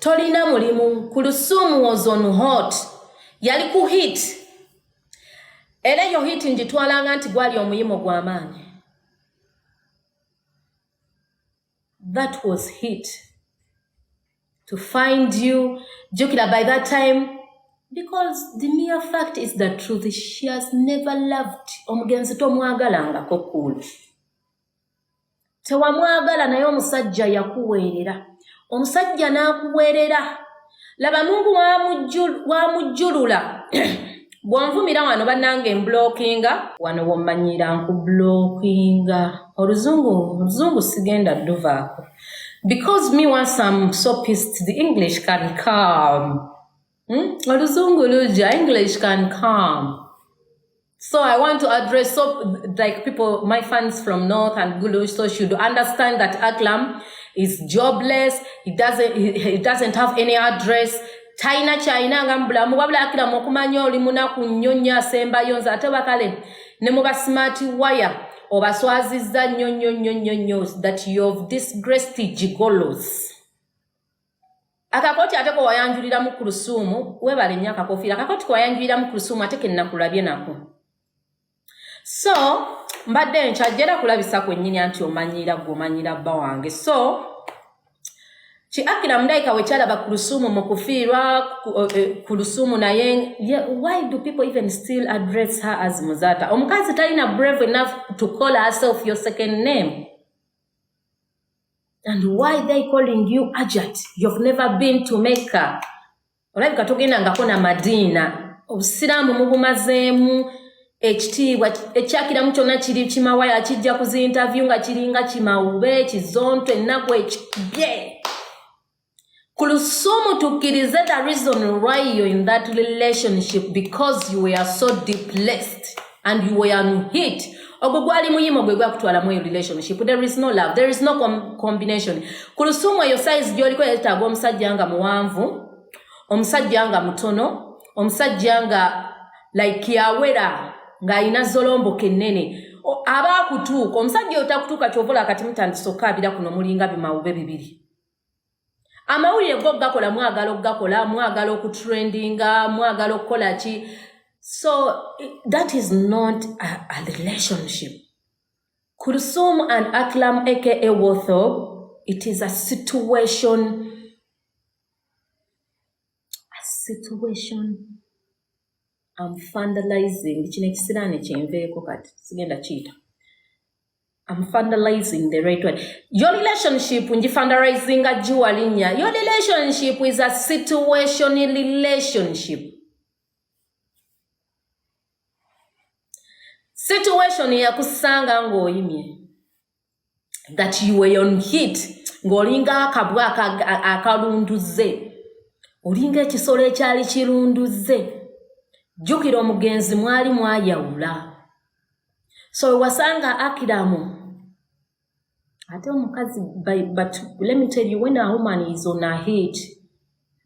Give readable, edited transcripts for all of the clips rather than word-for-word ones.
Tolina mulimu. Kulusumu was on hot, yali ku hit, era eyo hit ngitwalanga nti gwali omuyimo gw'amaanyi. That was hit to find you. Jjukira by that time, because the mere fact is the truth, she has never loved. Omugenzi tomwagalangako, cool, tewamwagala, naye omusajja yakuweerera, omusajja n'akuweerera. Laba Mungu wamujjulula. Bw'onvumira wano, bannange, mblockinga wano, womanyira nkublockinga. Oluzungu, oluzungu sigenda dduvaako, because me, once I'm so pissed, the English can come, Oluzungu lujja, English can come. So I want to address, so like people, my fans from North and Gulu, so should understand that Aklam is jobless. He doesn't have any address. Talina kyalina nga mubulamu, wabula Aklam okumanya oli munaku nnyo nnyo asembayo. Nze ate bakale ne muba smart wire obaswazizza nnyo nnyo nnyo nnyo nnyo, that you've disgraced gigolos. Akakooti ate ke wayanjuliramu ku Lusuumu, weebale nnyo akakofiira. Akakooti ke wayanjuliramu ku Lusuumu ate ke nnakulabye nako. So mbadde nkyajja kulabisa kwennyini anti omanyiira gwe, omanyira bba wange. So ki Akira mundayika wekyalaba ku Lusuumu mu kufiirwa ku Lusuumu, naye why do people even still address her as Muzaata? Omukazi talina brave enough to call herself your second name. And why they calling you Ajat? You've never been to Mecca, olabika togendangako na Madiina. Obusiraamu mubumazeemu ekitiibwa. Ekyakiramu kyonna kiri kimawaya, kijja ku zi interview nga kiringa kimawube kizonto, ennaku ekibye. Kulusumu, tukkirize the reason why you're in that relationship, because you were so depressed and you were on hit. Ogwo gwali muyimo gwe gwakutwalamu eyo relationship. There is no love, there is no combination. Kulusumu, eyo size gy'oliko yeetaaga omusajja nga muwanvu, omusajja nga mutono, omusajja nga like yawera, ng'alina zolomboka ennene. Aba akutuuka. Omusajja oyo takutuuka, kyova kati mutandise okukaabira kuno, mulinga bimawube bibiri. Amawulire go gakola, mwagala okugakola, mwagala okutrendinga, mwagala okukola ki. So that is not a relationship. Kulsum and Aklam aka Wotho, it is a situation, a situation. I'm vandalizing kino ekisiraani kyenveeko, kati sigenda kiyita. I'm vandalizing the right word. Your relationship, ngivandalizinga giwa linnya. Your relationship is a situation relationship. Situation yakusanga ng'oyimye, that you were on hit, ng'olinga akabwa akalunduze, olinga ekisolo ekyali kirunduze. Jjukira omugenzi mwali mwayawula, so wasanga Akiramu ate omukazi. But let me tell you, when a woman is on a hit,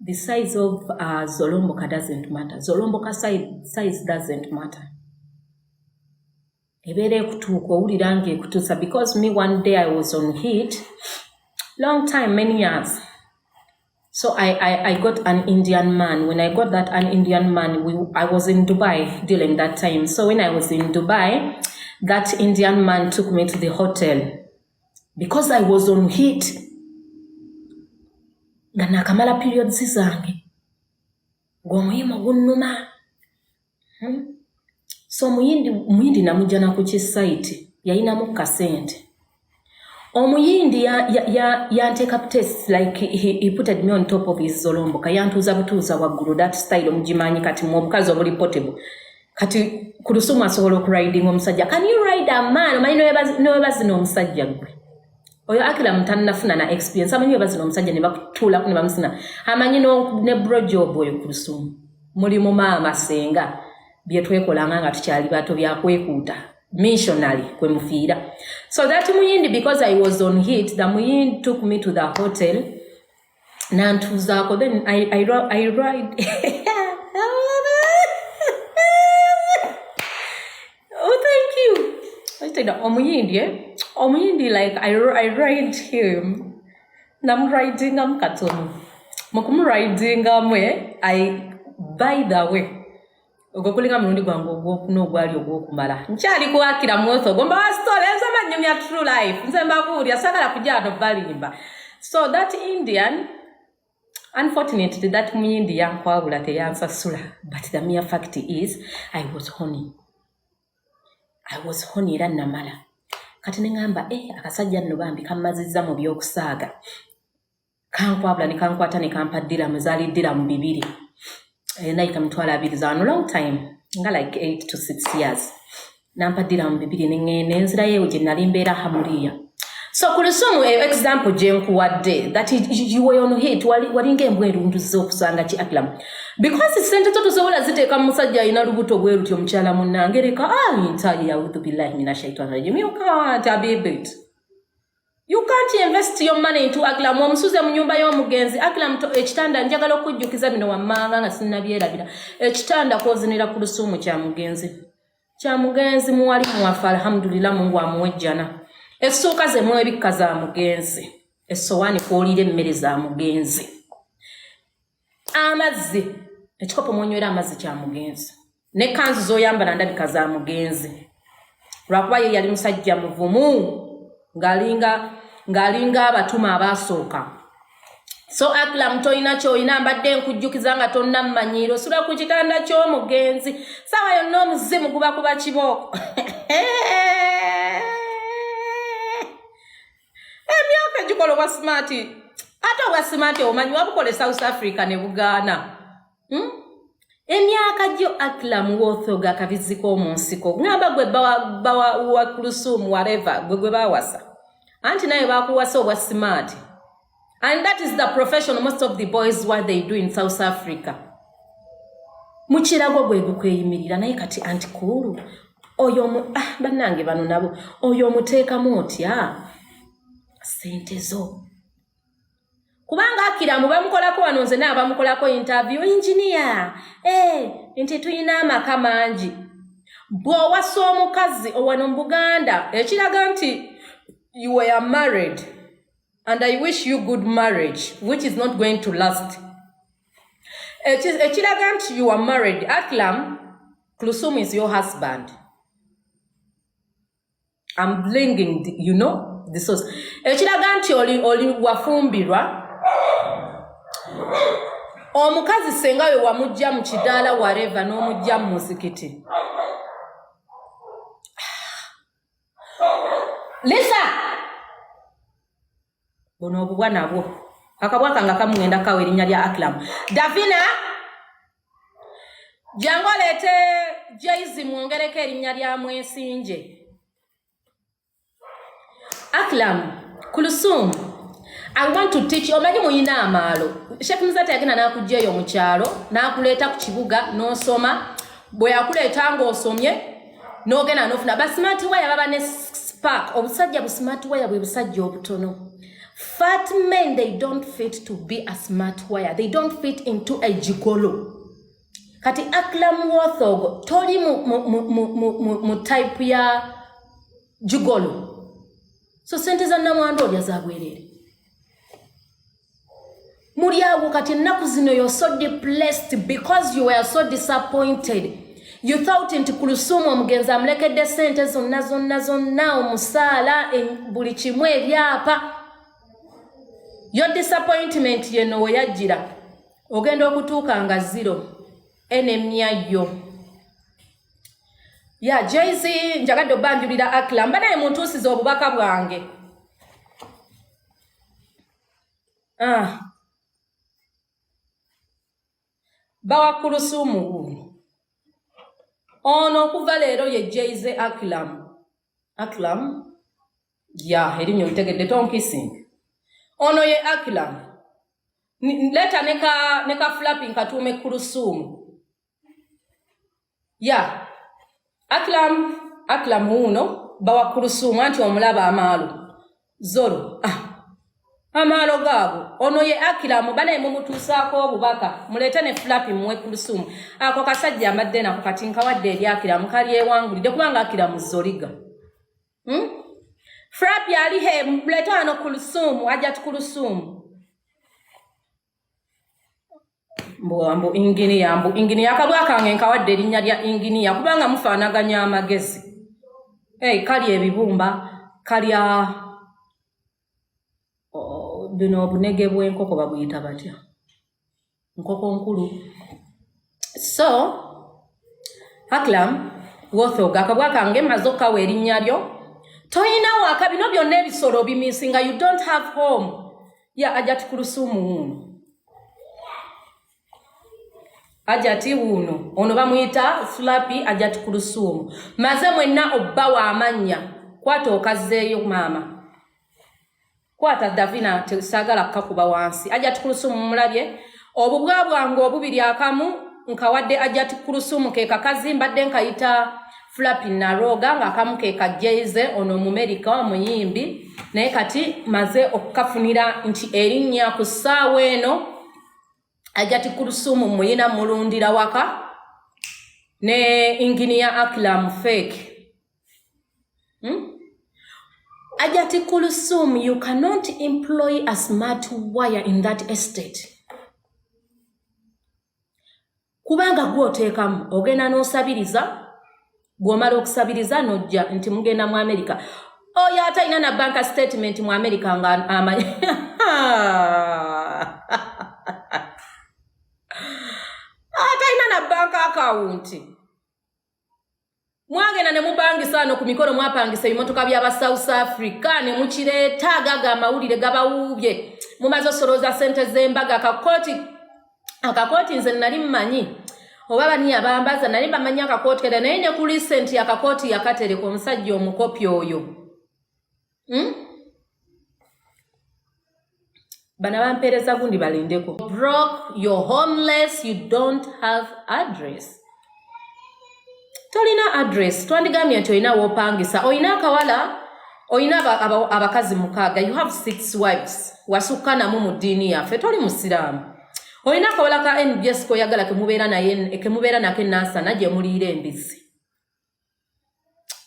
the size of zolomboka doesn't matter. Zolomboka size doesn't matter. Ebeera ekutuuka, owulira nga ekutuusa. Because me, one day I was on heat, long time, many years. So I got an Indian man. When I got that an Indian man, I was in Dubai during that time. So when I was in Dubai, that Indian man took me to the hotel because I was on heat, nga nakamala periods zange, ng'omuyimo gunnuma, So omuyindi namujja naku kisite, yayinamu kasente. Omuyindi yanteeka test, like he putted me on top of his zolomboka, yantuuza butuuza waggulu. That style omugimanyi kati mu obukazi obuli portable. Kati ku Lusumu asobola okuridinga omusajja. Can you ride a man? Omanyi nowebazina omusajja gwe oyo Akira mutannafuna na experience, amanyi webazina omusajja ne bakutuulako ne bamusina, amanyi ne blowjob oyo. Ku Lusumu muli mu maama senga bye twekolanga nga tukyali bato byakwekuuta missionary kwe mufiira. So that muyindi, because I was on heat, the muyindi took me to the hotel, nantuuzaako. Then I ride. Oh, thank you. Okitegeera, omuyindi, eh? Omuyindi, like I ride him, namuridingamu katono. Mu kumuridingamu eh, I by the way ogwo gulinga mulundi gwange ogwokuna ogwali ogwokumala nkyali kuwakira mwoto ogwo mbawa story nze manyumya true life nze mbabuulira sagala kujja wano balimba so that Indian unfortunately that muyindi yankwabula teyansasula but the mere fact is I was honey I was honey era namala kati ne ŋŋamba eh, akasajja nno bambi kammazizza mu by'okusaaga kankwabula ne kankwata ne kampa diramu zaali diramu bibiri eh, nayika 20,000 zano long time nga like 8 to 6 years nampa diramu bibiri ne ŋŋenda enzirayo ewo gye nali mbeera hamuliya so ku lusumu eyo example gye nkuwadde that you were on hit walinga embwa erunduzza okusanga ki akilamu because sente zo tosobola ziteeka mu musajja alina lubuto bwe lutyo omukyala munnange leka ayintaye audhu billahi mina shaitani rajim you can't abibit You can't invest your money into Aklam. Omusuze mu nyumba y'omugenzi. Aklam ekitanda njagala okujjukiza bino wammanga nga sinnabyerabira. Ekitanda kwozinira ku lusuumu kya mugenzi. Kya mugenzi muwali muwafe alhamdulillah Mungu amuwe ejjana. Essuuka ze mwebikka za mugenzi. Essowaani kw'oliira emmere za mugenzi. Amazzi ekikopo mwonywera amazzi kya mugenzi. Ne kanzu z'oyambala ndabika za mugenzi. Lwakuba ye yali musajja muvumu ng'alinga ng'alinga abatuma abaasooka. So Aklam tolina ky'olina mbadde nkujjukiza nga tonnammanyiira osula ku kitanda ky'omugenzi saawa yonna omuzimu guba kuba kibooko. Emyaka egikola obwa simaati ate obwa simaati omanyi wabukola e South Africa ne bugaana. Emyaka gyo Aklam wothoga akabizzi k'omu nsiko ŋŋamba gwe bawa kulusuumu wareva gwe gwe bawasa anti naye bakuwasa obwa simaati and that is the profession most of the boys what they do in South Africa mukirago gwe gukweyimirira naye kati anti kuulu oyo ah, bannange bano nabo oyo omuteekamu otya sente zo kubanga akiramu bamukolako wano nze naye bamukolako interview engineer eh, nti tulina amaka mangi bw'owasa omukazi owano mu Buganda ekiraga nti you were married and I wish you good marriage which is not going to last ekiraga nti you are married Akram Kulsum is your husband I'm bringing the, you know the source ekiraga nti oli, oli wafumbirwa omukazi senga we wamujja mu kidaala wareva n'omujja mu muzikiti Lisa buno obubwa nabwo akabwa kange kamugenda kawa erinnya lya Akram Davina jangu oleete Jayz mwongereko erinnya lya Mwesinje Akram Kulsum I want to teach omanyi muyina amaalo Sheikh Muzata yagenda n'akujja eyo mu kyalo n'akuleeta ku kibuga n'osoma bwe yakuleeta ng'osomye n'ogenda n'ofuna ba smart wire baba ne spark obusajja bu smart wire bwe busajja obutono fat men they don't fit to be a smart wire they don't fit into a gigolo kati Akram Warthog toli mu type ya gigolo so sente za namwandu olya za bwerere muli awo kati ennaku zino you're so depressed because you were so disappointed you thought nti Kulusumu omugenzi amulekedde sente zonna zonna zonna omusaala buli kimu ebyapa your disappointment yeno we yajjira ogenda okutuuka nga zero enemya yo ya Jay-Z njagadde obbanjulira Akram banaye muntuusiza obubaka bwange ah. Bawa Kulusumu wuuno ono okuva leero ye Jay-Z Akram Akram ya erinnya olitegedde tonkising ono ye Akram leeta ne ka flapping katuume Kulusumu ya Akram Akram wuuno bawa Kulusumu anti omulaba amaalo zoro ah. amaalo gaabo ono ye Akram banaye mumutuusaako obubaka muleete ne flapping muwe Kulusumu ako kasajja mbadde nako kati nkawadde eri Akram kalyewangulidde kubanga Akram zoliga Frappy ali he muleete wano Kulusumu ajja Kulusumu Mbu inginiya, mbu inginiya. Akabwa kange nkawadde erinnya lya inginiya kubanga mufaanaganya amagezi. Hey, kalya ebibumba, kalya bino obunege bw'enkoko babuyita batya? Nkoko nkulu. So Aklam Warthog, akabwa kange mmaze okukawa erinnya lyo. Toyina waka, bino byonna ebisolo bimisinga. You don't have home. Ya Ajati Kulusumu wuuno, Ajati wuuno, ono bamuyita Flappy Ajati Kulusumu. Maze mwenna obbawa amannya. Kwata okazzeeyo maama, kwata Davina, saagala kukakuba wansi. Ajati Kulusumu mulabye obubwa bwange obubiri, akamu nkawadde Ajati Kulusumu, ke kakazi mbadde nkayita Flappy Naroga, ng'akamu ke ka Jayze, ono Omumerika omuyimbi. Naye kati maze okukafunira nti erinnya ku ssaawa eno Ajati Kulusumu muyina mulundira waka ne inginiya Aklam fake. Ajati Kulusum, you cannot employ a smart wire in that estate. Kubanga gw'oteekamu ogenda n'osabiriza, bw'omala okusabiriza n'ojja nti mugenda mu America. Oyo atalina na bank statement mu America nga amanyi atalina na bank account. Mwagenda ne mupangisa wano ku mikolo, mwapangisa ebimotoka by'aba South Africa ne mukireeta, agaga amawulire gabawuubye. Mumaze osolooza ssente z'embaga. Akakooti, akakooti nze nali mmanyi oba bani abambaza, nali bamanyi akakooti keda, naye ne ku recent akakooti yakatereka omusajja omukopi oyo. Bana bampeereza gundi balindeko. Broke, you're homeless, you don't have address. Tolina address. Twandigambye nti olina w'opangisa, olina akawala, olina abakazi 6. You have six wives. Wasukka namu mu ddiini yaffe, toli musiraamu. Olina akawala ka NBS koyagala kemubeera naye, kemubeera nako enansana gye muliira embizzi.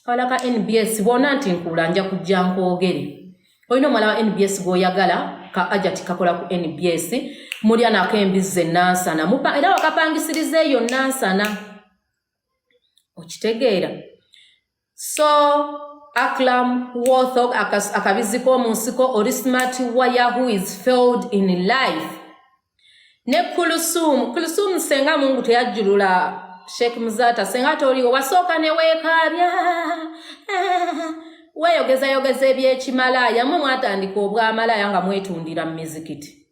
Kawala ka NBS bwona nti nkuula nja kujja nkwogere. Olina omwana wa NBS gw'oyagala, ka Ajati kakola ku NBS, mulya nako embizzi enansana. Era wakapangisiriza eyo nansana, okitegeera? So Aklam Warthog, akabizi k'omu nsiko, oli smart wire who is failed in life. Ne Kulusumu, Kulusumu senga Mungu teyajjulula Sheikh Muzata, senga toliwo wasooka ne weekaabya, weeyogezayogeza ebyekimalaaya. Mwe mwatandika obwamalaaya nga mwetundira mu mizikiti,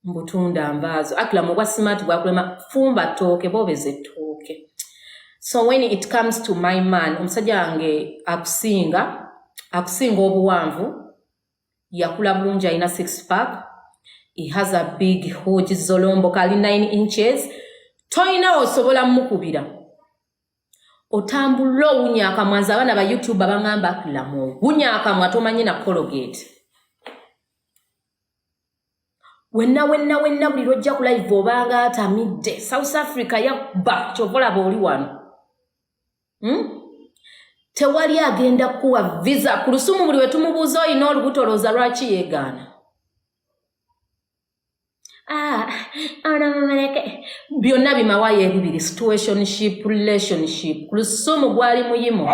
mbutunda nvaazo. Aklam, obwa smart bwakulema. Fumba ttooke, boobeza ettooke. So when it comes to my man, omusajja wange akusinga, akusinga obuwanvu, yakula bulungi, alina six pack, he has a big huge zolombo kali 9 inches. Tolina osobola mukubira, otambula owunya akamwa. Nze abaana ba YouTube baŋŋamba, "Akulamu owunya akamwa, tomanyi na Colgate." Wenna wenna wenna buli lwojja ku live obanga atamidde. South Africa yabba, kyova olaba oli wano. Tewali agenda kuwa visa ku lusumu. Buli we tumubuuza olina olubuto, olowooza lwaki yeegaana? Ah, ono mumuleke. Byonna bimawayo ebibiri, situationship, relationship. Ku lusumu gwali muyimu.